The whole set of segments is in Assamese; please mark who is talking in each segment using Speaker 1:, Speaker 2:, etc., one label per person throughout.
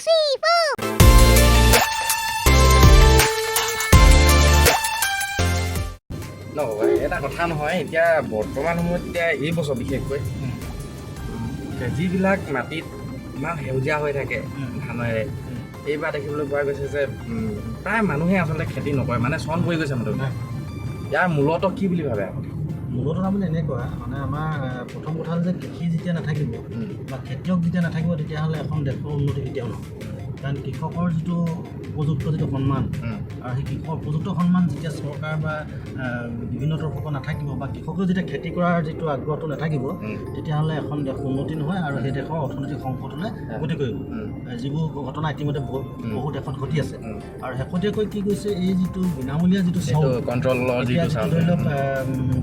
Speaker 1: three, four.
Speaker 2: ন এটা কথা নহয়, এতিয়া বৰ্তমান সময়ত এতিয়া এই বছৰ বিশেষকৈ যিবিলাক মাটিত ইমান সেউজীয়া হৈ থাকে ধানেৰে, এইবাৰ দেখিবলৈ পোৱা গৈছে যে প্ৰায় মানুহে আচলতে খেতি নকৰে, মানে চন পৰি গৈছে মানুহবিলাক। ইয়াৰ মূলতঃ কি বুলি ভাবে আপুনি?
Speaker 3: মূলতঃ তাৰমানে এনেকুৱা, মানে আমাৰ প্ৰথম কথা হ'ল যে কৃষি যেতিয়া নাথাকিব বা খেতিয়ক যেতিয়া নাথাকিব, তেতিয়াহ'লে এখন দেশৰ উন্নতি কেতিয়াও নহয়। কাৰণ কৃষকৰ যিটো উপযুক্ত যিটো সন্মান, আৰু সেই কৃষকৰ উপযুক্ত সন্মান যেতিয়া চৰকাৰ বা বিভিন্ন তৰফৰ পৰা নাথাকিব বা কৃষকেও যেতিয়া খেতি কৰাৰ যিটো আগ্ৰহটো নাথাকিব, তেতিয়াহ'লে এখন দেশ উন্নতি নহয় আৰু সেই দেশৰ অৰ্থনৈতিক সংকটলৈ গতি কৰিব। যিবোৰ ঘটনা ইতিমধ্যে বহু দেশত ঘটি আছে। আৰু শেহতীয়াকৈ কি কৈছে, এই যিটো বিনামূলীয়া যিটো
Speaker 2: সেইটো
Speaker 3: চাউল,
Speaker 2: কণ্ট্ৰলৰ
Speaker 3: এতিয়া
Speaker 2: যিটো
Speaker 3: যিটো
Speaker 2: চাউল
Speaker 3: ধৰি লওক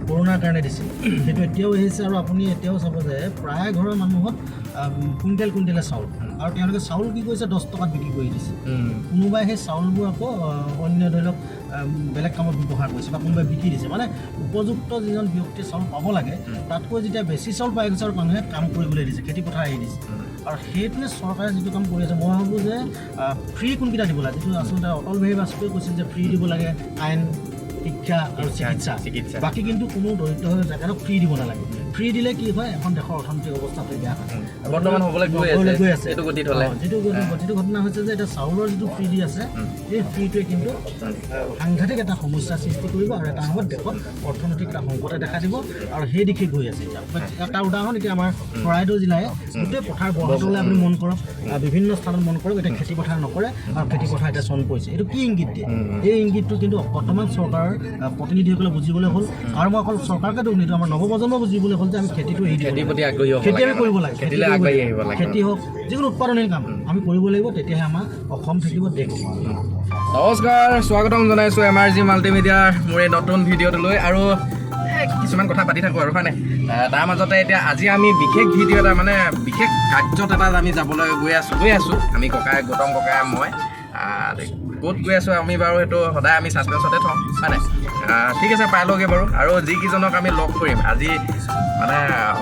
Speaker 3: কৰোণাৰ কাৰণে দিছিল, সেইটো এতিয়াও আহিছে। আৰু আপুনি এতিয়াও চাব যে প্ৰায় ঘৰৰ মানুহত কুইণ্টেল কুইণ্টেলে চাউল, আৰু তেওঁলোকে চাউল কি কৰিছে, 10 টকাত বিক্ৰী কৰি দিছে। কোনোবাই সেই চাউলবোৰ আকৌ অন্য ধৰি লওক বেলেগ কামত ব্যৱহাৰ কৰিছে বা কোনোবাই বিকি দিছে। মানে উপযুক্ত যিজন ব্যক্তিয়ে চাউল পাব লাগে, তাতকৈ যেতিয়া বেছি চাউল পাই গৈছে আৰু মানুহে কাম কৰিবলৈ দিছে, খেতি পথাৰ এৰি দিছে। আৰু সেইটোৱে চৰকাৰে যিটো কাম কৰি আছে, মই ভাবোঁ যে ফ্ৰী কোনকেইটা দিব লাগে, যিটো আচলতে অটল বিহাৰী বাজপেয়ীয়ে কৈছিল যে ফ্ৰী দিব লাগে আইন, শিক্ষা আৰু চিকিৎসা।
Speaker 2: চিকিৎসা।
Speaker 3: বাকী কিন্তু কোনো দৰিদ্ৰ জেগাত ফ্ৰী দিব নালাগে। ফ্ৰী দিলে কি হয়, এখন দেশৰ অৰ্থনৈতিক অৱস্থাটো বেয়া হয়।
Speaker 2: বৰ্তমান হ'বলৈ গৈ
Speaker 3: হ'বলৈ
Speaker 2: আছে।
Speaker 3: গৈ আছে।
Speaker 2: এইটো গতিত হ'লে।
Speaker 3: যিটো ঘটনা হৈছে যে এতিয়া চাউলৰ যিটো ফ্ৰী দি আছে, এই ফ্ৰীটোৱে কিন্তু সাংঘাতিক এটা সমস্যাৰ সৃষ্টি কৰিব আৰু এটা সময়ত দেশত অৰ্থনৈতিক এটা সংকটে দেখা দিব আৰু সেই দিশে গৈ আছে। এতিয়া তাৰ উদাহৰণ এতিয়া আমাৰ চৰাইদেউ জিলাই গোটেই পথাৰ, বৰহাটলৈ আপুনি মন কৰক, বিভিন্ন স্থানত মন কৰক, এতিয়া খেতি পথাৰ নকৰে আৰু খেতি পথাৰ এতিয়া চন পৰিছে। এইটো কি ইংগিত দিয়ে? এই ইংগিতটো কিন্তু বৰ্তমান চৰকাৰৰ প্ৰতিনিধিসকলে বুজিবলৈ হ'ল। আৰু মই অকল চৰকাৰকে দোষ নিদিওঁ, আমাৰ নৱপ্ৰজন্ম বুজিবলৈ হ'ল যে আমি খেতিটো এৰি দিব
Speaker 2: খেতিৰ
Speaker 3: নালাগে।
Speaker 2: প্ৰতি আগ্ৰহী হ'ব
Speaker 3: খেতি
Speaker 2: লাগে।
Speaker 3: আমি কৰিব লাগে।
Speaker 2: খেতিলৈ
Speaker 3: খেতি কৰিব
Speaker 2: আগবাঢ়ি
Speaker 3: লাগে।
Speaker 2: আহিব লাগে।
Speaker 3: খেতি হওক, যিকোনো উৎপাদনশীল কাম আমি কৰিব লাগিব, তেতিয়াহে আমাৰ অসম থাকিব, দেশ থাকিব।
Speaker 2: নমস্কাৰ, স্বাগতম জনাইছোঁ এম আৰ জি মাল্টিমিডিয়াৰ মোৰ এই নতুন ভিডিঅ'টোলৈ। আৰু কিছুমান কথা পাতি থাকোঁ আৰু, হয়নে? তাৰ মাজতে এতিয়া আজি আমি বিশেষ ভিডিঅ' এটা, মানে বিশেষ কাৰ্যত এটা আমি যাবলৈ গৈ আছোঁ আমি ককাই, গৌতম ককাই, মই। ক'ত গৈ আছোঁ আমি বাৰু সেইটো সদায় আমি ছাছপেঞ্চতে থওঁ, হয়নে? ঠিক আছে, পাই লওঁগৈ বাৰু। আৰু যিকেইজনক আমি লগ কৰিম আজি, মানে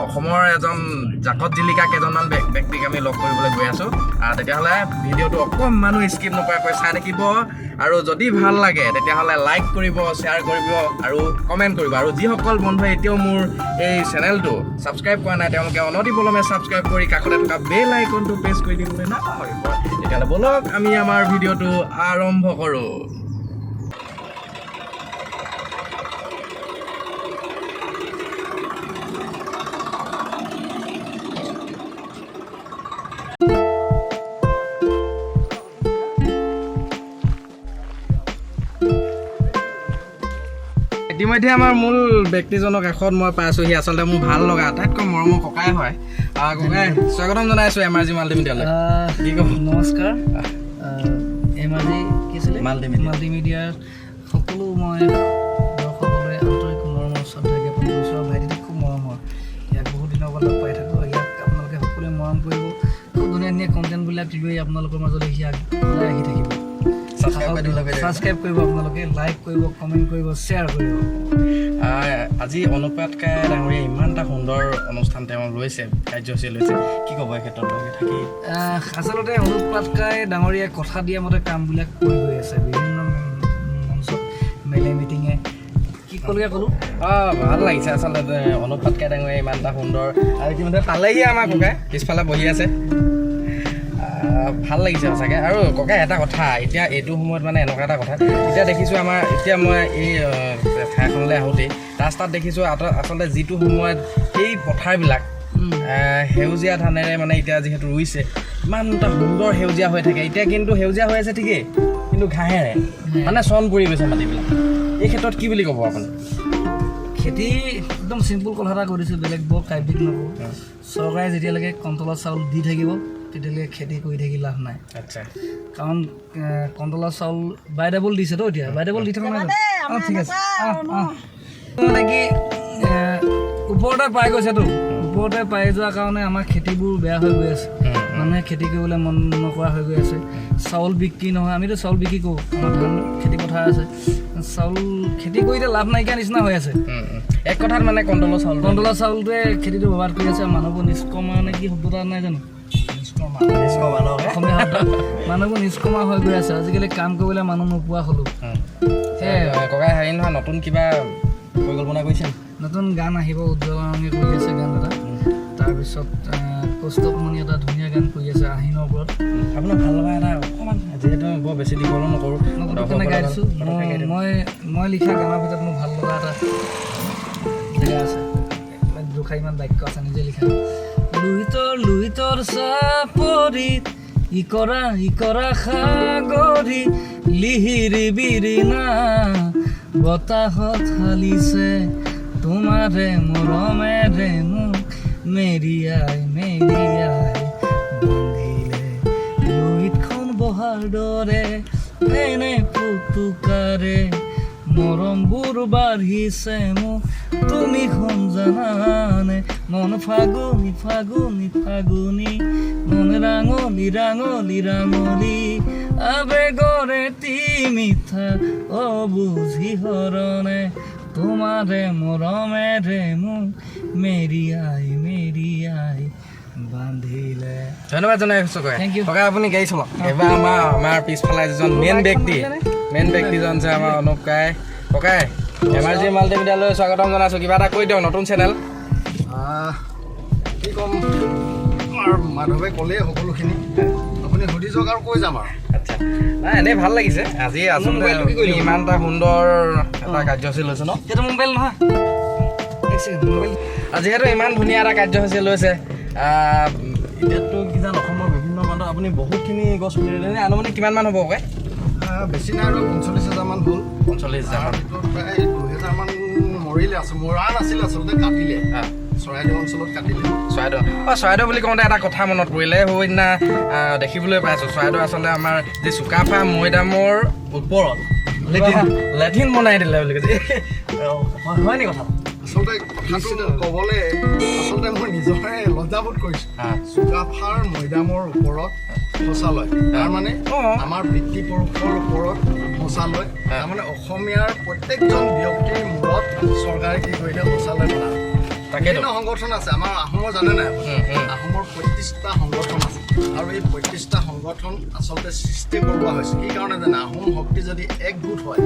Speaker 2: অসমৰ এজন জাকত জিলিকা কেইজনমান ব্যক্তিক আমি লগ কৰিবলৈ গৈ আছোঁ। তেতিয়াহ'লে ভিডিঅ'টো অকণমানো স্কিপ নকৰাকৈ চাই থাকিব আৰু যদি ভাল লাগে তেতিয়াহ'লে লাইক কৰিব, শ্বেয়াৰ কৰিব আৰু কমেণ্ট কৰিব। আৰু যিসকল বন্ধুৱে এতিয়াও মোৰ এই চেনেলটো ছাবস্ক্ৰাইব কৰা নাই, তেওঁলোকে অনতিপলমে ছাবস্ক্ৰাইব কৰি কাষতে থকা বেল আইকনটো প্ৰেছ কৰি দিবলৈ নাপাহৰিব। তেতিয়াহ'লে ব'লক, আমি আমাৰ ভিডিঅ'টো আৰম্ভ কৰোঁ। ইতিমধ্যে আমাৰ মূল ব্যক্তিজনৰ কাষত মই পাইছোঁহি। আচলতে মোৰ ভাল লগা আটাইতকৈ মৰমৰ ককাই হয়। ককাই, স্বাগতম জনাইছোঁ এম আৰ জি মাল্টিমিডিয়ালৈ। কি ক'ব?
Speaker 4: নমস্কাৰ। এম আৰ জি কি আছিলে?
Speaker 2: মাল্টিমিডিয়া।
Speaker 4: মাল্টিমিডিয়াৰ সকলো মই দৰ্শকলৈ আন্তৰিক মৰমৰ শ্ৰদ্ধা জ্ঞাপন কৰিছোঁ। আৰু ভাইটিটোক খুব মৰমৰ, ইয়াক বহুত দিনৰ পৰা লগ পাই থাকোঁ। ইয়াক আপোনালোকে সকলোৱে মৰম কৰিব। খুব ধুনীয়া ধুনীয়া কণ্টেণ্টবিলাক লৈ আপোনালোকৰ মাজলৈ সি সদায় আহি থাকিব।
Speaker 2: ছাবস্ক্ৰাইব কৰি দিবলৈ
Speaker 4: ছাবস্ক্ৰাইব কৰিব আপোনালোকে, লাইক কৰিব, কমেণ্ট কৰিব, শ্বেয়াৰ কৰিব।
Speaker 2: আজি অনুপ পাটকাই ডাঙৰীয়া ইমান এটা সুন্দৰ অনুষ্ঠান তেওঁ লৈছে, কাৰ্যসূচী লৈছে, কি ক'ব এই ক্ষেত্ৰত থাকি?
Speaker 4: আচলতে অনুপ পাটকাই ডাঙৰীয়াই কথা দিয়া মতে কামবিলাক কৰি গৈ আছে বিভিন্ন মঞ্চত, মেলে মিটিঙে। কি ক'লগীয়া ক'লোঁ।
Speaker 2: অঁ, ভাল লাগিছে আচলতে অনুপ পাটকাই ডাঙৰীয়া ইমান এটা সুন্দৰ। আৰু ইতিমধ্যে পালেহি আমাৰ ককাই, পিছফালে বহি আছে। ভাল লাগিছে সঁচাকৈ। আৰু ককাই, এটা কথা, এতিয়া এইটো সময়ত মানে এনেকুৱা এটা কথা এতিয়া দেখিছোঁ, আমাৰ এতিয়া মই এই ঠাইখনলৈ আহোঁতেই ৰাস্তাত দেখিছোঁ, আচলতে যিটো সময়ত সেই পথাৰবিলাক সেউজীয়া ধানেৰে, মানে এতিয়া যিহেতু ৰুইছে, ইমান এটা সুন্দৰ সেউজীয়া হৈ থাকে। এতিয়া কিন্তু সেউজীয়া হৈ আছে ঠিকেই, কিন্তু ঘাঁহেৰে মানে চন পৰি গৈছে মাটিবিলাক। এই ক্ষেত্ৰত কি বুলি ক'ব আপুনি?
Speaker 4: খেতি একদম চিম্পুল কথা এটা কৈ দিছোঁ, বেলেগ বৰ কাব্যিক নকওঁ। চৰকাৰে যেতিয়ালৈকে কণ্ট্ৰলৰ চাউল দি থাকিব, তেতিয়ালৈকে খেতি কৰি থাকি লাভ নাই। কাৰণ কণ্ট্ৰলৰ চাউল বাই ডাবল দিছেতো, এতিয়া বাই ডাবল দি থকা নাই জানো? অঁ, ঠিক আছে। অঁ অঁ মানে কি, ওপৰতে পাই গৈছেতো, ওপৰতে পাই যোৱাৰ কাৰণে আমাৰ খেতিবোৰ বেয়া হৈ গৈ আছে। মানুহে খেতি কৰিবলৈ মন নকৰা হৈ গৈ আছে। চাউল বিক্ৰী নহয়, আমিতো চাউল বিক্ৰী কৰোঁ, আমাৰ ধান খেতি পথাৰ আছে। চাউল খেতি কৰি এতিয়া লাভ নাইকিয়া নিচিনা হৈ আছে।
Speaker 2: এক কথাত মানে কণ্ট্ৰলৰ চাউল
Speaker 4: কণ্ট্ৰলৰ চাউলটোৱে খেতিটো বৰবাদ কৰি আছে। মানুহবোৰ নিষ্কৰ্মা নে কি শব্দ এটা নাই জানো? অসমীয়া শব্দ। মানুহবোৰ নিষ্কৰ্মা হৈ গৈ আছে। আজিকালি কাম কৰিবলৈ মানুহ নোপোৱা হ'লোঁ। সেয়াই।
Speaker 2: ককাই, হেৰি নহয়, নতুন কিবা পৰিকল্পনা কৰিছে নেকি?
Speaker 4: নতুন গান আহিব। উজ্জ্বল ৰঙে কৰি আছে গান এটা। তাৰপিছত কৌস্তভমণি এটা ধুনীয়া গান কৰি আছে আহিনৰ ওপৰত।
Speaker 2: আপোনাৰ ভাল লগা এটা অকণমান, যিহেতু বৰ বেছি দীঘলো নকৰোঁ।
Speaker 4: মই পটককেনে গাই দিছোঁ। মই মই মই লিখা গানৰ ভিতৰত মোৰ ভাল লগা এটা জেগা আছে, মানে দুশাৰীমান বাক্য আছে নিজে লিখা। লুইতৰ লুইতৰ চাপৰিত ইকৰা ইকৰা সাগৰি লিহিৰি বিৰিণা বতাহত হালিছে, তোমাৰে মৰমেৰে মোক মেৰিয়াই মেৰিয়াই বান্ধিলে। লুইতখন বহাৰ দৰে ফেনে ফুটুকাৰে মৰমবোৰ বাঢ়িছে মোক, তুমি সোণ জানানে? মন ফাগুনি ফাগুনি ফাগুনি, মন ৰাঙলী ৰাঙলী ৰাঙলী, আবেগৰে মিঠা অবুজি হৰণে, তোমাৰে মৰমেৰে মোক মেৰিয়াই মেৰিয়াই বান্ধিলে।
Speaker 2: ধন্যবাদ জনাইছোঁ ককাই।
Speaker 4: Thank you.
Speaker 2: ককাই, আপুনি গাড়ী চলাওক। এইবাৰ আমাৰ পিছফালে যিজন মেইন ব্যক্তিজন আছে, আমাৰ অনুপ কাই। ককাই, এম আৰ জি মাল্টিমিডিয়ালৈ স্বাগতম জনাইছোঁ। কিবা এটা কৈ দিয়ক, নতুন চেনেল।
Speaker 1: কি ক'ম, আমাৰ মাধৱে ক'লেই সকলোখিনি। আপুনি সুধি যাওক আৰু কৈ যাম আৰু।
Speaker 2: আচ্ছা, নাই, এনেই ভাল লাগিছে আজি। আচলতে
Speaker 4: মোবাইলটো কি কৰিলি?
Speaker 2: ইমান এটা সুন্দৰ এটা কাৰ্যসূচী লৈছে ন?
Speaker 4: সেইটো মোবাইল নহয়, এক ছেকেণ্ড, মোবাইল।
Speaker 2: আৰু যিহেতু ইমান ধুনীয়া এটা কাৰ্যসূচী লৈছে, এতিয়াতো কিজান অসমৰ বিভিন্ন প্ৰান্তত আপুনি বহুতখিনি গছ পুলি ৰুলে নে? আনুমানিক কিমানমান হ'ব ককাই?
Speaker 1: বেছি নাই আৰু, 45 হাজাৰমান হ'ল।
Speaker 2: 45 হাজাৰমান।
Speaker 1: তাৰ ভিতৰত প্ৰায় 2000মান মৰিলে আছে, মৰা নাছিলে আচলতে, কাটিলে। চৰাইদেউ অঞ্চলত কাটিলে।
Speaker 2: চৰাইদেউ, অঁ, চৰাইদেউ বুলি কওঁতে এটা কথা মনত পৰিলে। সেইদিনা দেখিবলৈ পাইছোঁ, চৰাইদেউ আচলতে আমাৰ যি চুকাফা মৈদামৰ ওপৰত লেট্ৰিন বনাই দিলে বুলি কৈছে। হয় নেকি কথাটো?
Speaker 1: আচলতে কথাটো ক'বলৈ আচলতে মই নিজৰে লজ্জাবোধ কৰিছোঁ। চুকাফাৰ মৈদামৰ ওপৰত শৌচালয়, তাৰমানে আমাৰ পিতৃপুৰুষৰ ওপৰত শৌচালয়, তাৰমানে অসমীয়াৰ প্ৰত্যেকজন ব্যক্তিৰ মূৰত চৰকাৰে কি কৰিলে? শৌচালয় বনালে। বিভিন্ন সংগঠন আছে আমাৰ আহোমৰ, জানে নাই আপুনি?
Speaker 2: উম, উম।
Speaker 1: আহোমৰ 35টা সংগঠন আছে আৰু এই 35টা সংগঠন আচলতে সৃষ্টি কৰোৱা হৈছে কি কাৰণে জানে? আহোম শক্তি যদি একগোট হয়,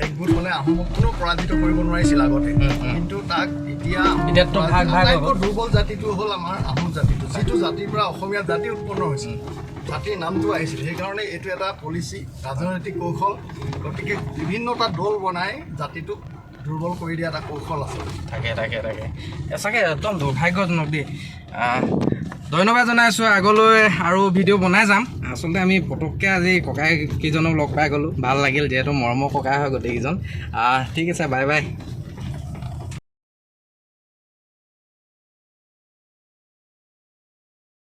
Speaker 1: একগোট হ'লে আহোমক কোনো পৰাজিত কৰিব নোৱাৰিছিল আগতে।
Speaker 2: উম, উম।
Speaker 1: কিন্তু তাক এতিয়া আহোম
Speaker 2: এতিয়াতো ভাগ ভাগ হৈ গ'ল।
Speaker 1: আটাইতকৈ দুৰ্বল জাতিটো হ'ল আমাৰ আহোম জাতিটো, যিটো জাতিৰ পৰা অসমীয়া জাতি উৎপন্ন হৈছিল, জাতিৰ নামটো আহিছিল। সেইকাৰণে এইটো এটা পলিচি, ৰাজনৈতিক কৌশল। গতিকে বিভিন্নটা দল বনাই জাতিটোক দুৰ্বল কৰি দিয়া এটা কৌশল আছে।
Speaker 2: তাকে তাকে তাকে সঁচাকৈ একদম দুৰ্ভাগ্যজনক দেই। ধন্যবাদ জনাইছোঁ। আগলৈ আৰু ভিডিঅ' বনাই যাম। আচলতে আমি পটককৈ আজি ককাই কেইজনক লগ পাই গ'লোঁ, ভাল লাগিল, যিহেতু মৰমৰ ককাই হয় গোটেইকেইজন। ঠিক আছে, বাই বাই।